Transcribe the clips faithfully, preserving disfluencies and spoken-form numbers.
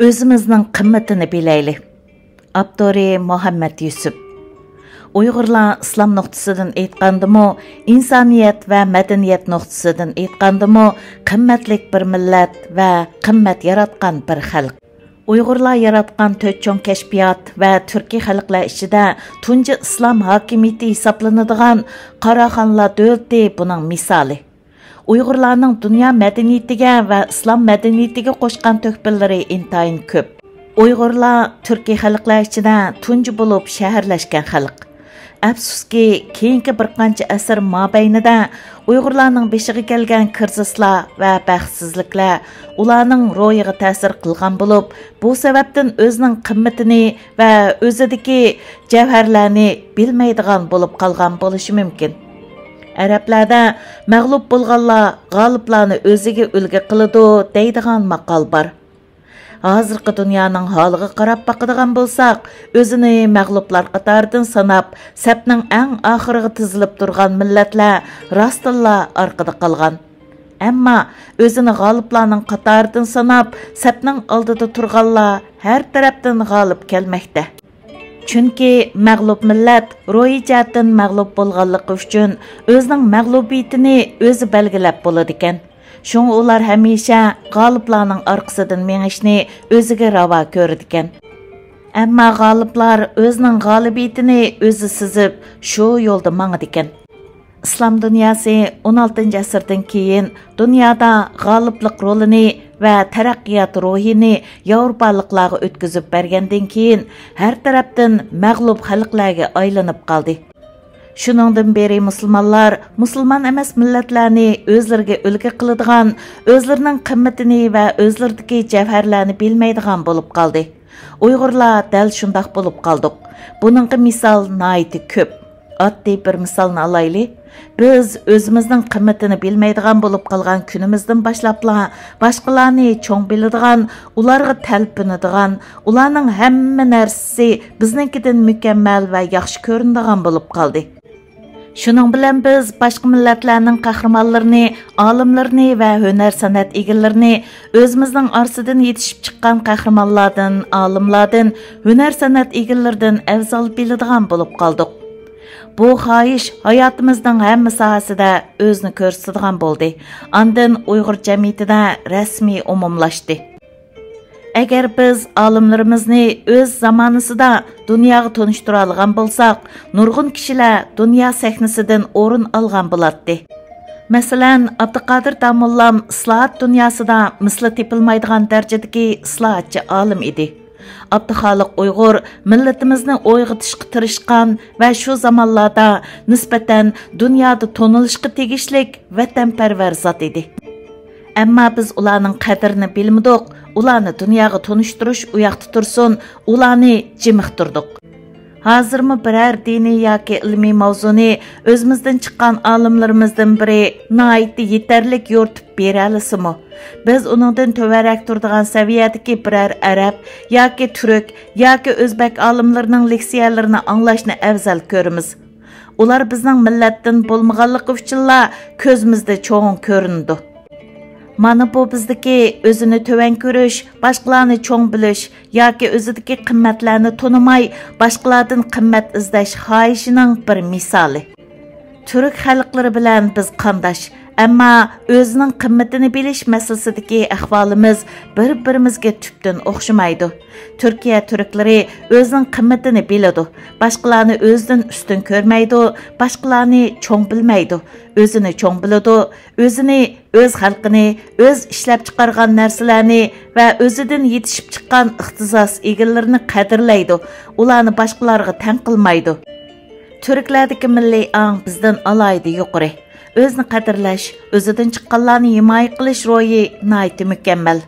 ئۆزىمىزنىڭ قىممىتىنى بىلەيلى. ئاپتورى مۇھەممەد يۈسۈپ. ئۇيغۇرلار ئىسلام نۇقتىسىدىن ئېيتقاندىمۇ، ئىنسانىيەت ۋە مەدەنىيەت نۇقتىسىدىن ئېيتقاندىمۇ، قىممەتلىك بىر مىللەت ۋە قىممەت ياراتقان بىر خەلق. ئۇيغۇرلار ياراتقان تۆت چوڭ كەشپىيات ۋە تۈركىي خەلقلەر ئىچىدە تۇنجى ئىسلام ھاكىمىيىتى ھېسابلىنىدىغان قاراخانلار دۆلىتى بۇنىڭ مىسالى. ئۇيغۇرلارنىڭ دۇنيا مەدەنىيىتىگە ۋە ئىسلام مەدەنىيىتىگە قوشقان تۆھپىلىرى ئىنتايىن كۆپ. ئۇيغۇرلار تۈركىي خەلقلەر ئىچىدە تۇنجى بولۇپ شەھەرلەشكەن خەلق. ئەپسۇسكى، كېيىنكى بىر قانچە ئەسىر مابەينىدە ئۇيغۇرلارنىڭ بېشىغا كەلگەن كىرىزىسلار ۋە بەختسىزلىكلەر ئۇلارنىڭ روھىغا تەسىر قىلغان بولۇپ، بۇ سەۋەبتىن ئۆزىنىڭ قىممىتىنى ۋە ئۆزىدىكى جەۋھەرلەرنى بىلمەيدىغان بولۇپ قالغان بولۇشى مۇمكىن. ئەرەبلەردە «مەغلۇپ بولغانلار غالىپلارنى ئۆزىگە ئۈلگە قىلىدۇ» دەيدىغان ماقال بار. ھازىرقى دۇنيانىڭ ھالىغا قاراپ باقىدىغان بولساق، ئۆزىنى مەغلۇپلار قاتارىدىن ساناپ، سەپنىڭ ئەڭ ئاخىرىغا تىزىلىپ تۇرغان مىللەتلەر راستتىنلا ئارقىدا قالغان. ئەمما ئۆزىنى غالىپلارنىڭ قاتارىدىن ساناپ، سەپنىڭ ئالدىدا تۇرغانلار ھەر تەرەپتىن غالىپ كەلمەكتە. چۈنكى مەغلۇپ مىللەت روھىي جەھەتتىن مەغلۇپ بولغانلىقى ئۈچۈن ئۆزىنىڭ مەغلۇبىيىتىنى ئۆزى بەلگىلەپ بولىدىكەن. شۇڭا ئۇلار ھەمىشە غالىپلارنىڭ ئارقىسىدىن مېڭىشنى ئۆزىگە راۋا كۆرىدىكەن. ئەمما غالىپلار ئۆزىنىڭ غالىبىيىتىنى ئۆزى سىزىپ، شۇ يولدا ماڭىدىكەن. ئىسلام دۇنياسى ئون ئالتىنچى ئەسىردىن كېيىن دۇنيادا غالىپلىق رولىنى ۋە تەرەققىيات روھىنى ياۋروپالىقلارغا ئۆتكۈزۈپ بەرگەندىن كېيىن، ھەر تەرەپتىن مەغلۇپ خەلقلەرگە ئايلىنىپ قالدى. شۇنىڭدىن بېرى مۇسۇلمانلار مۇسۇلمان ئەمەس مىللەتلەرنى ئۆزلىرىگە ئۈلگە قىلىدىغان، ئۆزلىرىنىڭ قىممىتىنى ۋە ئۆزلىرىدىكى جەۋھەرلەرنى بىلمەيدىغان بولۇپ قالدى. ئۇيغۇرلار دەل شۇنداق بولۇپ قالدۇق. بۇنىڭغا مىسال ناھايىتى كۆپ. ئاددىي بىر مىسالنى ئالايلى. بىز ئۆزىمىزنىڭ قىممىتىنى بىلمەيدىغان بولۇپ قالغان كۈنىمىزدىن باشلاپلا، باشقىلارنى چوڭ بىلىدىغان، ئۇلارغا تەلپۈنىدىغان، ئۇلارنىڭ ھەممە نەرسىسى بىزنىڭكىدىن مۇكەممەل ۋە ياخشى كۆرۈنىدىغان بولۇپ قالدى. شۇنىڭ بىلەن بىز باشقا مىللەتلەرنىڭ قەھرىمانلىرىنى، ئالىملىرىنى ۋە ھۈنەر-سەنئەت ئىگىلىرىنى ئۆزىمىزنىڭ ئارىسىدىن يېتىشىپ چىققان قەھرىمانلاردىن، ئالىملاردىن، ھۈنەر-سەنئەت ئىگىلىرىدىن ئەۋزەل بىلىدىغان بولۇپ قالدۇق. بۇ خاھىش ھاياتىمىزنىڭ ھەممە ساھەسىدە ئۆزىنى كۆرسىتىدىغان بولدى. ئاندىن ئۇيغۇر جەمئىيىتىدە رەسمىي ئومۇملاشتى. ئەگەر بىز ئالىملىرىمىزنى ئۆز زامانىسىدا دۇنياغا تونۇشتۇرالىغان بولساق، نۇرغۇن كىشىلەر دۇنيا سەھنىسىدىن ئورۇن ئالغان بولاتتى. مەسىلەن، ئابدۇقادىر داموللام ئىسلاھات دۇنياسىدا مىسلى تېپىلمايدىغان دەرىجىدىكى ئىسلاھاتچى ئالىم ئىدى. ئابدۇخالىق ئۇيغۇر مىللىتىمىزنى ئويغىتىشقا تىرىشقان ۋە شۇ زامانلاردا نىسبەتەن دۇنيادا تونۇلۇشقا تېگىشلىك ۋەتەنپەرۋەر زات ئىدى. ئەمما بىز ئۇلارنىڭ قەدرىنى بىلمىدۇق، ئۇلارنى دۇنياغا تونۇشتۇرۇش ئۇياقتا تۇرسۇن، ئۇلارنى جىمىقتۇردۇق. ھازىرمۇ بىرەر دىنىي ياكى ئىلمىي ماۋزۇنى ئۆزىمىزدىن چىققان ئالىملىرىمىزدىن بىرى ناھايىتى يېتەرلىك يورۇتۇپ بېرەلىسىمۇ، بىز ئۇنىڭدىن تۆۋەنرەك تۇرىدىغان سەۋىيەدىكى بىرەر ئەرەب ياكى تۈرك ياكى ئۆزبەك ئالىملىرىنىڭ لېكسىيەلىرىنى ئاڭلاشنى ئەۋزەل كۆرىمىز. ئۇلار بىزنىڭ مىللەتتىن بولمىغانلىقى ئۈچۈنلا كۆزىمىزدە چوڭ كۆرۈنىدۇ. مانا بۇ بىزدىكى ئۆزىنى تۆۋەن كۆرۈش، باشقىلارنى چوڭ بىلىش ياكى ئۆزىدىكى قىممەتلەرنى تونۇماي، باشقىلاردىن قىممەت ئىزدەش خاھىشىنىڭ بىر مىسالى. تۈرك خەلقلىرى بىلەن بىز قانداش، ئەمما ئۆزىنىڭ قىممىتىنى بىلىش مەسىلىسىدىكى ئەھۋالىمىز بىر-بىرىمىزگە تۈپتىن ئوخشىمايدۇ. تۈركىيە تۈركلىرى ئۆزىنىڭ قىممىتىنى بىلىدۇ، باشقىلارنى ئۆزىدىن ئۈستۈن كۆرمەيدۇ، باشقىلارنى چوڭ بىلمەيدۇ، ئۆزىنى چوڭ بىلىدۇ، ئۆزىنى، ئۆز خەلقىنى، ئۆز ئىشلەپچىقارغان نەرسىلەرنى ۋە ئۆزىدىن يېتىشىپ چىققان ئىختىساس ئىگىلىرىنى قەدىرلەيدۇ، ئۇلارنى باشقىلارغا تەڭ قىلمايدۇ. تۈركلەردىكى مىللىي ئاڭ بىزدىن ئالاھىدە يۇقىرى. ئۆزىنى قەدىرلەش، ئۆزىدىن چىققانلارنى ھىمايە قىلىش روھى ناھايىتى مۇكەممەل.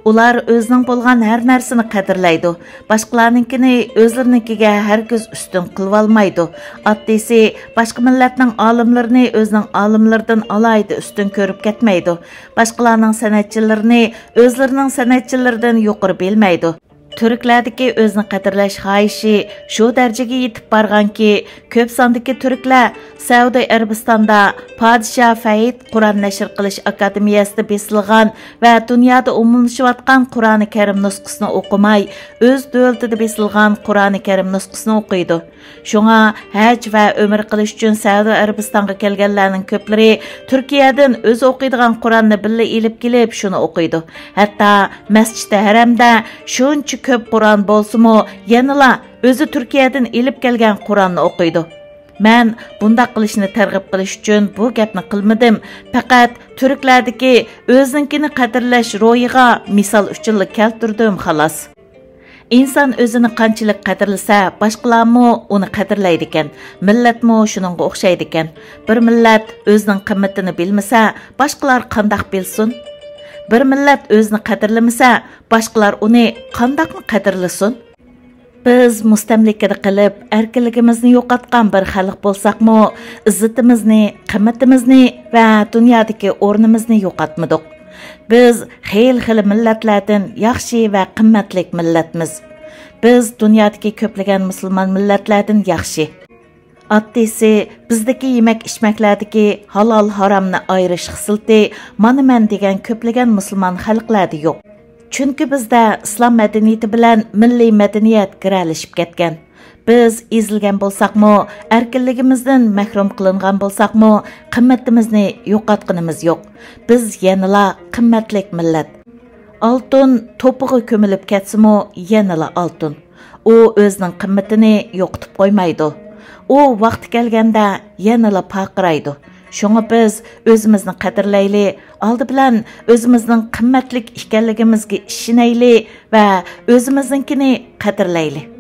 ئۇلار ئۆزىنىڭ بولغان ھەر نەرسىنى قەدىرلەيدۇ. باشقىلارنىڭكىنى ئۆزلىرىنىڭكىگە ھەرگىز ئۈستۈن قىلىۋالمايدۇ. ئاددىيسى، باشقا مىللەتنىڭ ئالىملىرىنى ئۆزىنىڭ ئالىملىرىدىن ئالاھىدە ئۈستۈن كۆرۈپ كەتمەيدۇ. باشقىلارنىڭ سەنئەتچىلىرىنى ئۆزلىرىنىڭ سەنئەتچىلىرىدىن يۇقىرى بىلمەيدۇ. تۈركلەردىكى ئۆزىنى قەدىرلەش خاھىشى شۇ دەرىجىگە يېتىپ بارغانكى، كۆپ ساندىكى تۈركلەر سەئۇدى ئەرەبىستاندا پادىشاھ فەيد قۇرئان نەشر قىلىش ئاكادېمىيەسىدە بېسىلغان ۋە دۇنيادا ئومۇملىشىۋاتقان قۇرئانى كەرىم نۇسخىسىنى ئوقۇماي، ئۆز دۆلىتىدە بېسىلغان قۇرئانى كەرىم نۇسخىسىنى ئوقۇيدۇ. شۇڭا ھەج ۋە ئۆمرە قىلىش ئۈچۈن سەئۇدى ئەرەبىستانغا كەلگەنلەرنىڭ كۆپلىرى تۈركىيەدىن ئۆزى ئوقۇيدىغان قۇرئاننى بىللە ئېلىپ كېلىپ، شۇنى ئوقۇيدۇ. ھەتتا مەسچىدى ھەرەمدە شۇنچە كۆپ قۇرئان بولسىمۇ، يەنىلا ئۆزى تۈركىيەدىن ئېلىپ كەلگەن قۇرئاننى ئوقۇيدۇ. مەن بۇنداق قىلىشنى تەرغىب قىلىش ئۈچۈن بۇ گەپنى قىلمىدىم، پەقەت تۈركلەردىكى ئۆزىنىڭكىنى قەدىرلەش روھىغا مىسال ئۈچۈنلا كەلتۈردۈم، خالاس. ئىنسان ئۆزىنى قانچىلىك قەدىرلىسە، باشقىلارمۇ ئۇنى قەدىرلەيدىكەن، مىللەتمۇ شۇنىڭغا ئوخشايدىكەن. بىر مىللەت ئۆزىنىڭ قىممىتىنى بىلمىسە، باشقىلار قانداق بىلسۇن؟ بىر مىللەت ئۆزىنى قەدىرلىمىسە، باشقىلار ئۇنى قانداقمۇ قەدىرلىسۇن؟ بىز مۇستەملىكىدە قېلىپ، ئەركىنلىكىمىزنى يوقاتقان بىر خەلق بولساقمۇ، ئىززىتىمىزنى، قىممىتىمىزنى ۋە دۇنيادىكى ئورنىمىزنى يوقاتمىدۇق. بىز خېلى-خېلى مىللەتلەردىن ياخشى ۋە قىممەتلىك مىللەتمىز. بىز دۇنيادىكى كۆپلىگەن مۇسۇلمان مىللەتلەردىن ياخشى. ئاددىيسى، بىزدىكى يېمەك-ئىچمەكلەردىكى ھالال-ھارامنى ئايرىش خىسلىتى مانا مەن دېگەن كۆپلىگەن مۇسۇلمان خەلقلەردە يوق. چۈنكى بىزدە ئىسلام مەدەنىيىتى بىلەن مىللىي مەدەنىيەت گىرەلىشىپ كەتكەن. بىز ئېزىلگەن بولساقمۇ، ئەركىنلىكىمىزدىن مەھرۇم قىلىنغان بولساقمۇ، قىممىتىمىزنى يوقاتقىنىمىز يوق. بىز يەنىلا قىممەتلىك مىللەت. ئالتۇن توپىغا كۆمۈلۈپ كەتسىمۇ، يەنىلا ئالتۇن. ئۇ ئۆزىنىڭ قىممىتىنى يوقىتىپ قويمايدۇ. ئۇ ۋاقتى كەلگەندە يەنىلا پارقىرايدۇ. شۇڭا بىز ئۆزىمىزنى قەدىرلەيلى، ئالدى بىلەن ئۆزىمىزنىڭ قىممەتلىك ئىكەنلىكىمىزگە ئىشىنەيلى ۋە ئۆزىمىزنىڭكىنى قەدىرلەيلى.